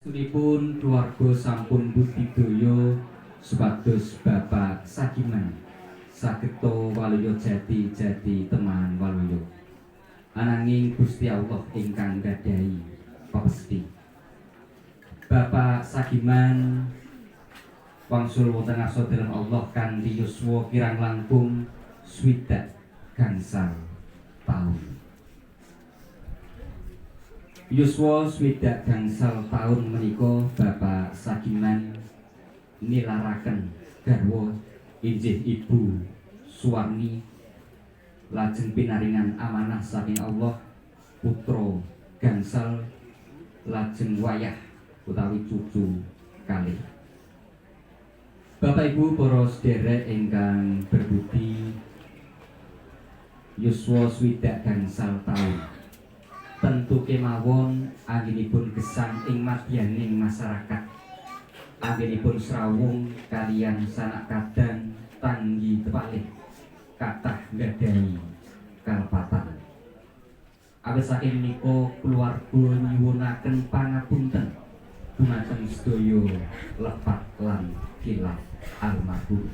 Pun keluarga sampun budidaya supados Bapak Sagiman sageta waluya jati jati teman waluya. Ananging Gusti Allah ingkang gadhahi pepesti. Bapak Sagiman wangsul wonten ngarsa dalem Allah kanthi yuswa kirang langkung 60 taun. Yuswa 60 taun menika Bapak Sagiman nilaraken garwa inggih Ibu Suwarni, lajeng pinaringan amanah saking Allah putra gangsal lajeng wayah utawi cucu kalih. Bapak Ibu para sederek ingkang berbudi, yuswa 60 taun tentu kemawon anggenipun gesang ing madyaning masyarakat, anggenipun srawung kaliyan sanak kadang tanggi tepalih kathah nggadahi kalepatan. Awit saking menika keluarga nyuwunaken pangapunten dumateng sedaya lepat lan khilaf almarhum.